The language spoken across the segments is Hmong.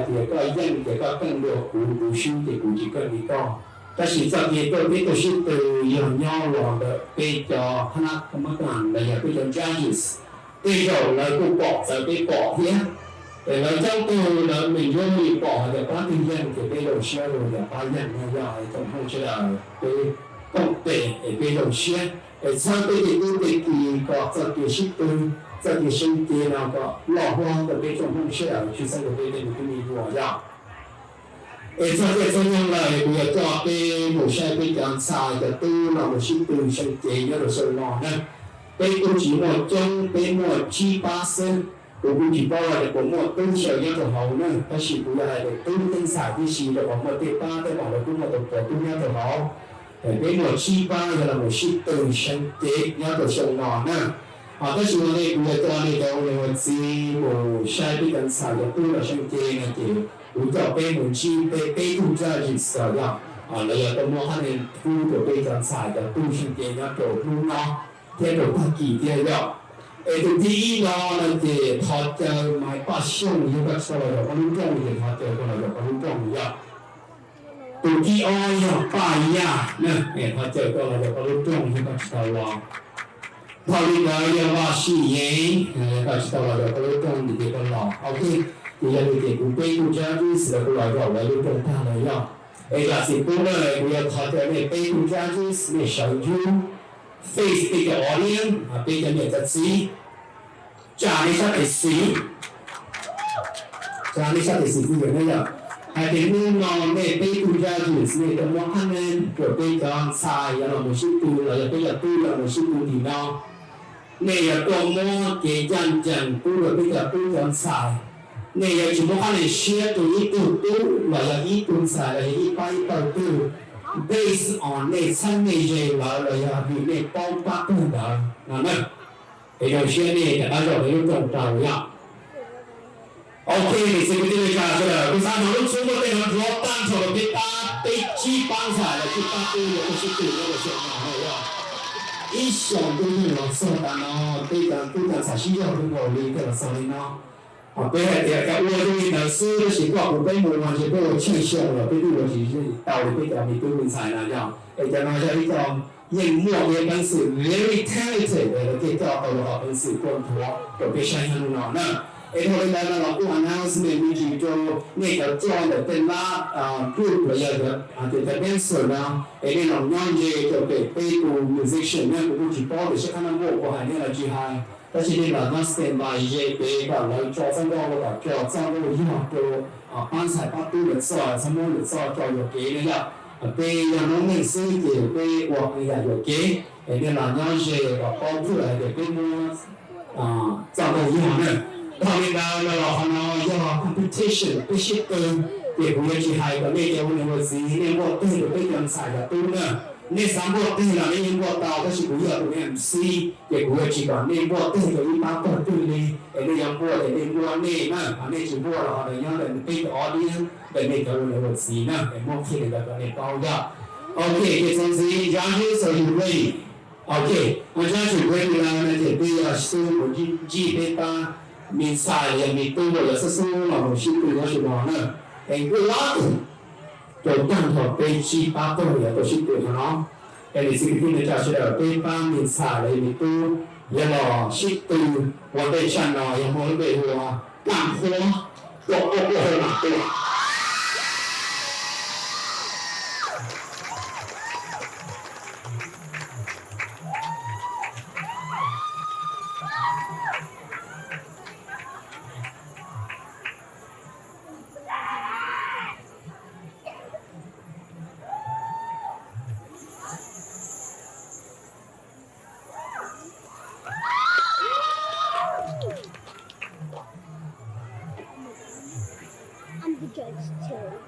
tias koj yeej ces koj keej dua kuv, kuv swb ces kuv tsis keej li koj. Tab sis txoj kev tuaj peb tuaj sib tw yog nyob los ntawm peb cov khab nab khab mab kas los yog peb cov judges, tej zaum lawv kuj pom txawv peb pom thiab. Es lawv coob tug lawv me ntsuab li pom hais tias pab twg yeej ces peb zoo siab rau yog pab yeej no yog tsoom Hmoob sawv daws peb koom tes es peb zoo siab es txhawb peb tej tub tej ki kom txoj kev sib tw, txoj kev seev cev no kom loj hlob rau peb tsoom Hmoob sawv daws tsis txhob ua peb tej me tub me nyuam yog. Es txog caij txog nyoog lawm kuv yuav coj peb mus saib peb cov ntxhais cov tub no mus sib tw seev cev nyob rau xyoo no na. Peb kuj tsis muaj coob, peb muaj tsib pab xwb. Kuv kuj tsis paub hais tias puas muaj tub xyaw nyob rau hauv na, tab sis kuv yuav hais tias tub thiab ntxhais tib si rau qhov muaj tej pab tej mam lawv kuj muaj tus puav tub nyob rau hauv. Peb muaj tsib pab yog los mus sib tw seev cev nyob rau xyoo no na. Ho tab sis ua ntej kuv yuav coj nej cov ua niam ua txiv mus saib peb cov ntxhais cov tub los seev cev no ces kuv coj peb mus ntsib peb peb tug judges yog, lawv yog tuaj muab qhab nia pub rau peb cov ntxhais cov tub seev cev nyob rau hnub no thiab rau tag kis thiab yog. Es tus thib ib no no ces thov caw Maiv Paj Xyooj, yog koj tsis tau los zaum koj lub nrooj ces thov caw koj los zaum koj lub nrooj yog. Tus thib ob yog Paj Yaj na, thov caw koj los zaum koj lub nrooj yog koj tsis tau los. Dhau li ntawd yog Vaj Sij Yeej, yog koj tsis tau los zaum koj lub nrooj ces koj los. Ok, ces yog li ces kuv peb tug judges lawv kuj los zaum lawv lub nrooj tag lawm yog. Es zam txim pub na, kuv yuav thov caw nej peb tug judges nej sawv ntsug face peb cov audience, peb cov niam cov txiv, tsa nej sab tes xis, tsa nej sab tes xis txiv yawm na yog. Hais tias hnub no nej peb tug judges nej tuaj muab qhab nia rau peb cov ntxhais yog los mus sib tw los yog peb cov tub los mus sib tw tim no. Nej yuav tuaj muab kev ncaj ncees pub rau peb cov tub cov ntxhais. Nej yuav tsis muab qhab nia siab rau ib tug tub los yog ib tug ntxhais los yog ib pab ib pawg twg based on nej txheeb nej ze lawv los yog vim nej paub pab twg ntawd no na. Es zoo siab nej rov qab zaum lub nrooj rau yom. Ok, niam txiv kwv tij neej tsa sawv daws, kuv xav mloog lub suab muaj tej no nrov tag nrho rau peb pab, peb tsib pab ntxhais los tsib pab tub yuav tuaj sib tw nyob rau xyoo no yog. Ib xyoos twb yeej los txog tas no, peb cov tub cov ntxhais sib zog kawg nkaus li thiaj los txog li no. Ho peb hais tias cov ua zoo li ntawd xwb, tab sis koj kuv peb mus no ntshe peb ua tsheej xyoo los peb twb ua tsis tau li peb cov me tub me ntxhais no yog. Es cov no yog ib co yeej muaj kev peev xwm very talented es lawv thiaj coj tau lawv qhov peev xwm tuaj nthuav rau peb saib hnub no na. Es dhau li ntawd no los kuj announce me ntsis rau nej cov coj ntawm tej lab group los yog cov dancer no, es nej los nyob ze rau pem peb tus musician na, kuv kuj tsis paub tias seb qhab nab npauj puas hais nej los tsis hais, tab sis nej los nyob standby ze pem kom lawv tso txoj nkauj, kom tso txoj nkauj yog rau pab ntxhais pab tub lawv txoj, txhob muab lawv txoj tso yuam kev na yom. Peb yog noob neej xwb ces peb ua qee yam yuam kev, es nej los nyob ze kom paub thiab hais tias peb muab txoj nkauj yog na. Dhau li ntawd no los qhov no yog competition peb sib tw, ces kuv yuav tsis hais kom nej cov ua niam ua txiv nej npuaj teg rau peb cov ntxhais cov tub na. Nej xav npuaj teg los nej yeej npuaj tau, tab sis kuv yog tus MC, ces kuv yuav tsis kom nej npuaj teg rau ib pab pawg twg li, es nej yuav npuaj ces nej npuaj nej na, ho nej tsis npuaj los ho ntawd nyob ntawm peb cov audience ntawm nej cov ua niam ua txiv na, es muab qhia li ntawd kom nej paub yog. Ok, ces txuas ntxiv, judges, are you ready? Ok, judges ready lawm no ces peb yuav xub mus ntsib peb pab me ntxhais los yog me tub uas yuav xub xub los mus sib tw nyob ze no na. Es good luck rau tag nrho peb tsib pab pawg yuav tau sib tw no no. Es niam txiv kwv tij neej tsa sawv daws, peb pab me ntxhais los yog me tub yuav los sib tw ua ntej tshaj no yog muaj lub npe hu ua Kam Huab, tuaj quaj quaj hauj lwm tuaj. I'm the judge too.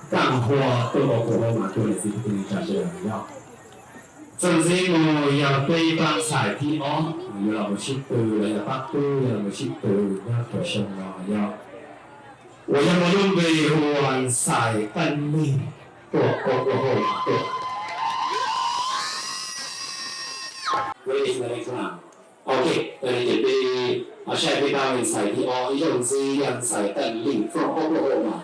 Kaaj Hua tuaj ua kuv hauj lwm mas tuaj niam txiv kwv tij neej tsa sawv daws yog. Txuas ntxiv mus yog peb pab ntxhais thib ob yuav los mus sib tw los yog pab tub yuav los mus sib tw nyob rau xyoo no yog uas yog muaj lub npe hu ua ntxhais Teej Lig tuaj Oklahoma tuaj. Ok, ces peb saib peb pab ntxhais thib ob ib zaug ntxiv yog ntxhais Teej Lig from Oklahoma.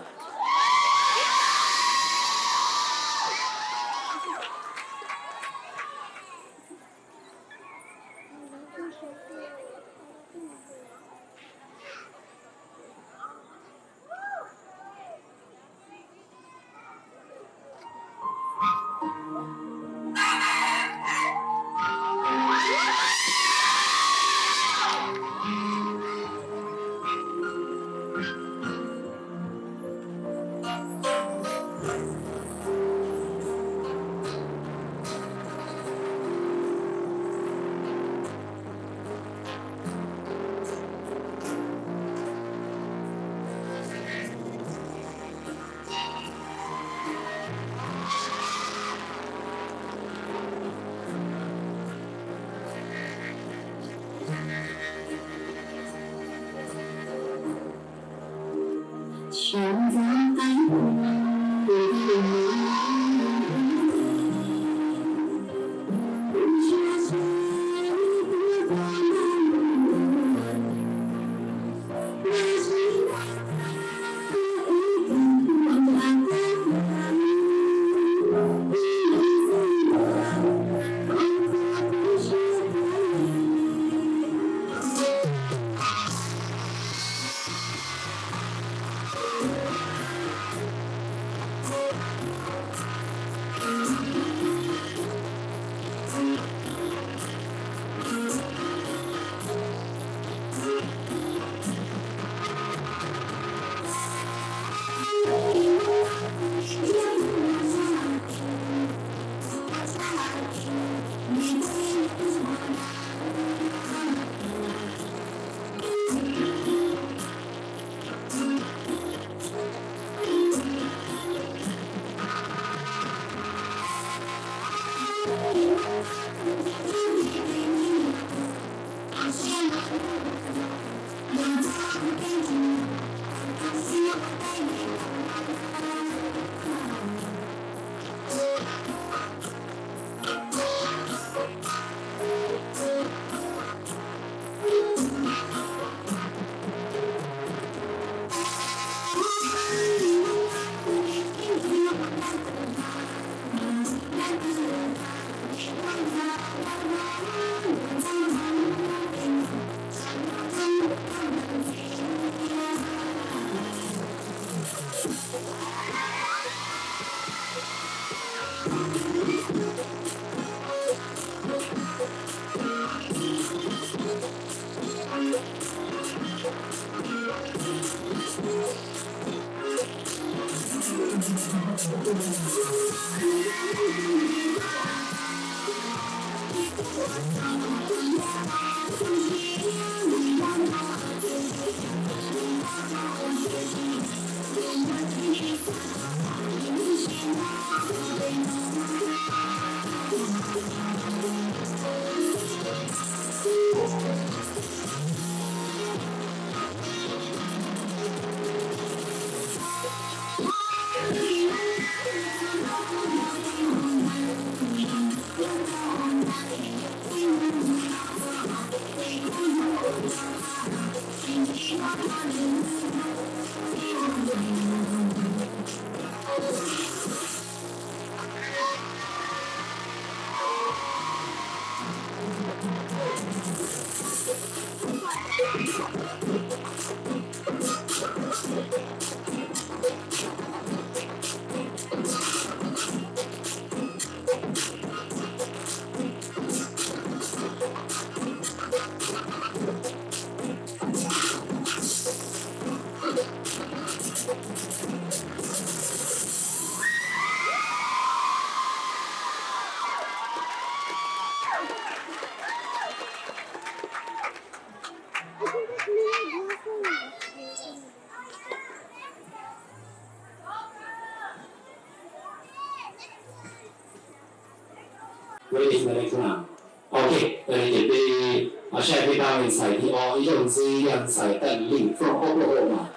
Ok, ces peb saib peb pab ntxhais thib ob ib zaug ntxiv yog ntxhais Taim Lim Frooj ob puas hau mas.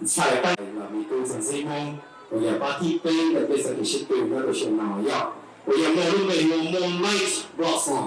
Ntxhais Taij los me tub ntxhais Xib Hmoob uas yog pab thib peb ntawm peb txoj kev sib tw nyob rau xyoo no yog uas yog muaj lub npe hu ua Moonlight Blossom.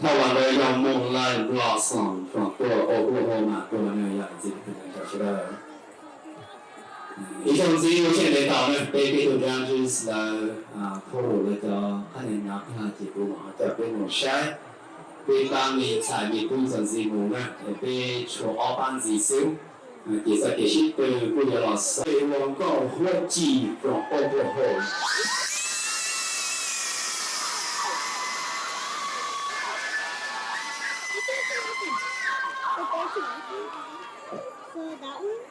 Thaum los ntawd yog Moonlight Blossom from tuaj ua ua ua mas tuaj na yom, ntxiv sawv daws. Ib zaug ntxiv ua siab ntev tos na, peb peb tug judges lawv thauj lawv cov qhab niag nav tag ces kuv mam ho coj peb mus saib peb pab me ntxhais me tub txog ntxiv mus na, es peb tshuav ob pab ntxiv xwb. Ces txoj kev sib tw kuj yuav los xaus ua nkauj Huab Cim from Oklahoma. So that one?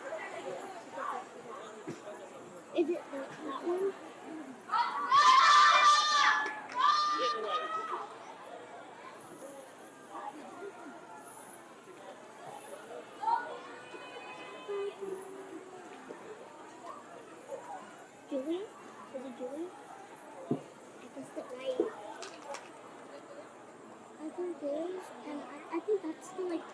Is it the, that one? Julie? Is it Julie? I guess it right. I think it is, and I, I think that's the, like,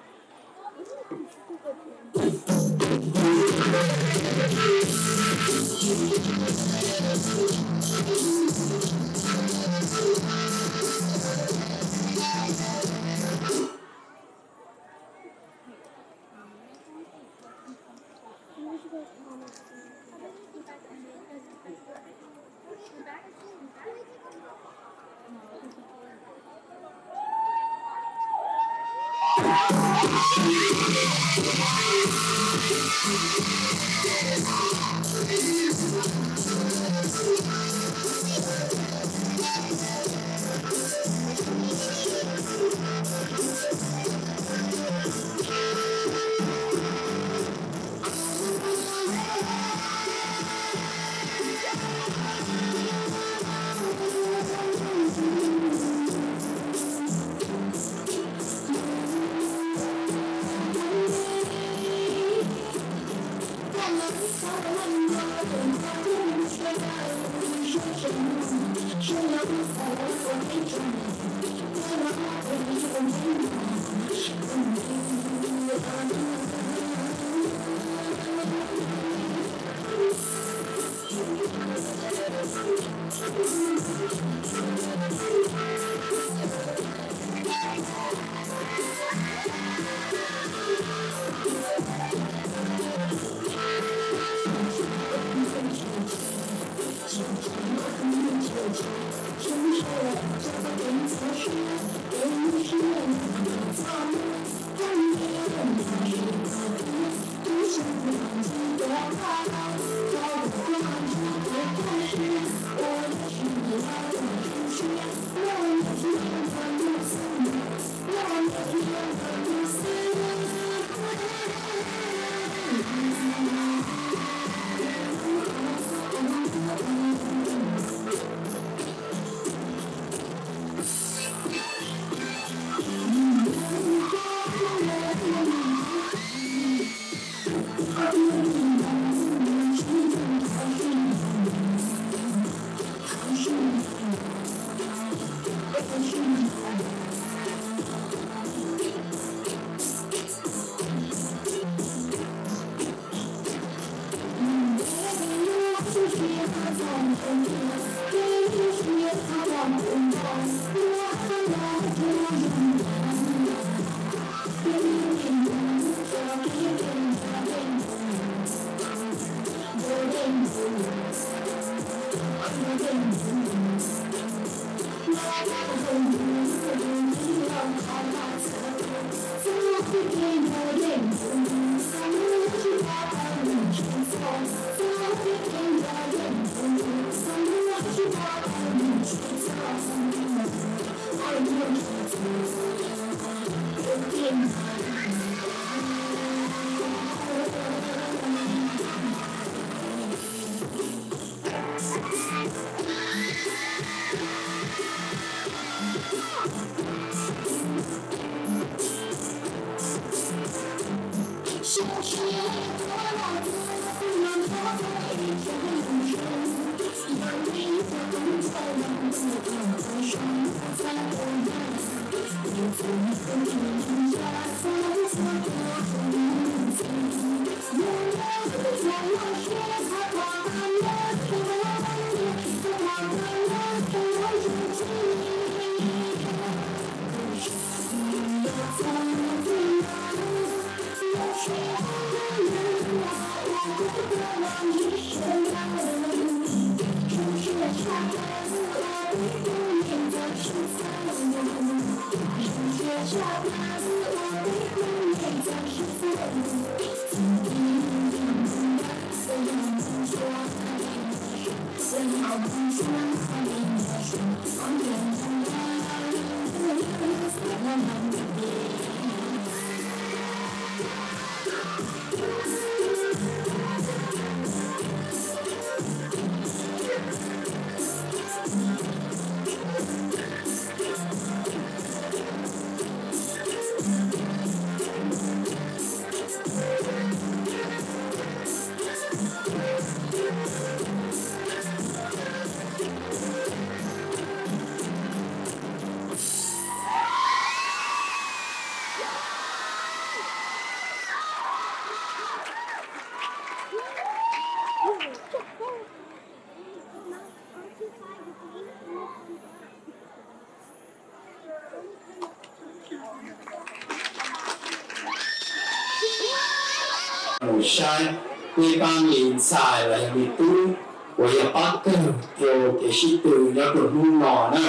Mus saib peb pab me ntxhais los yog me tub uas yog pab kawg rau kev sib tw nyob rau hnub no na.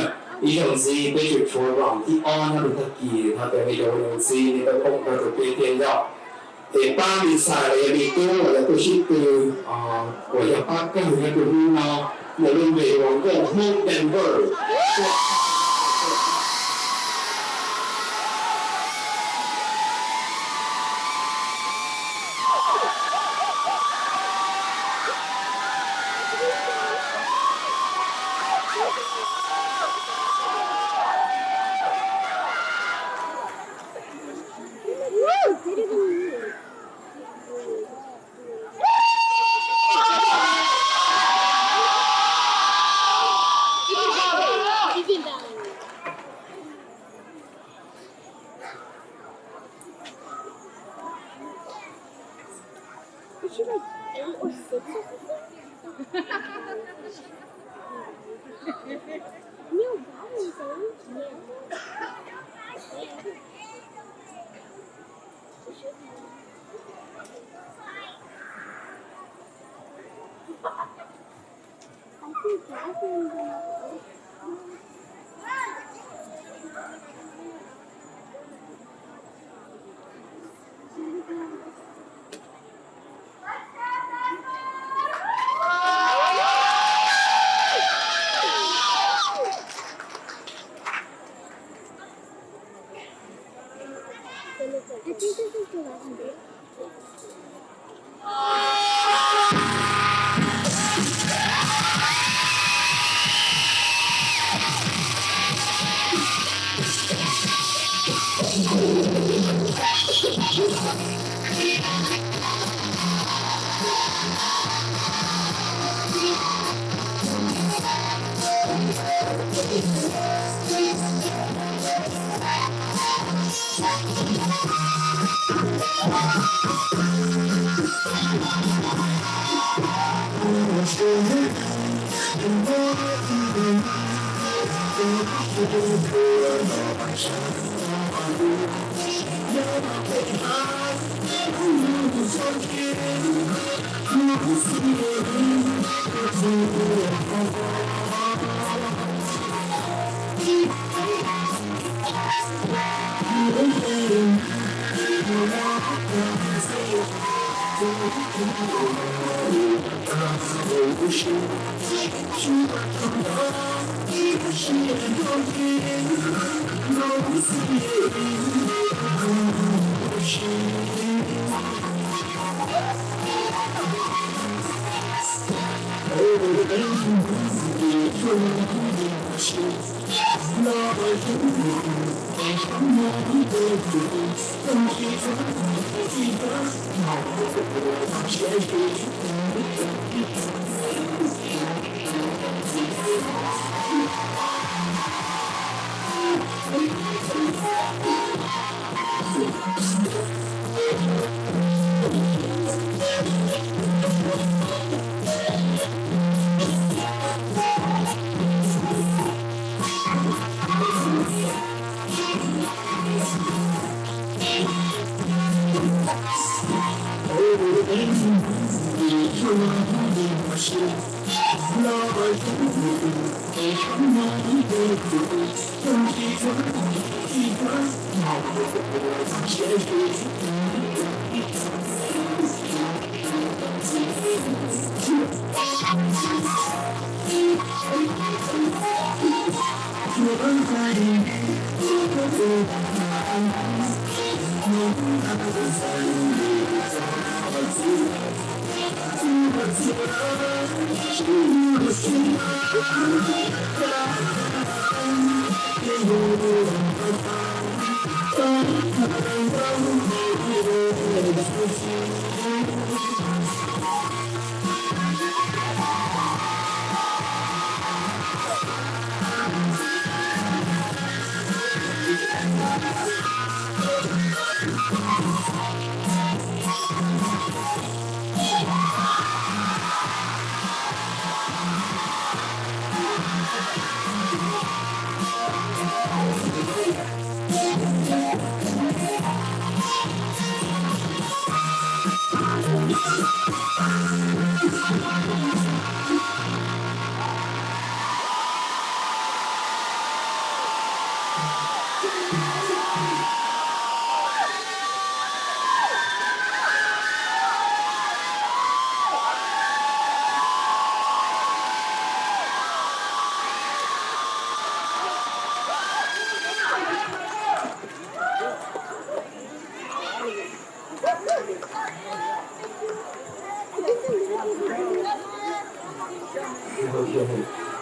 Ib zaug ntxiv peb tseem tshuav round thib ob nyob rau tag kis, ho tes me cov ua ntxiv li tau poob rau peb thiab yog. Es pab me ntxhais los yog me tub uas yog tuaj sib tw, uas yog pab kawg nyob rau hnub no, nws lub npe hu ua Nkauj Hmoob Denver.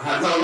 Has tau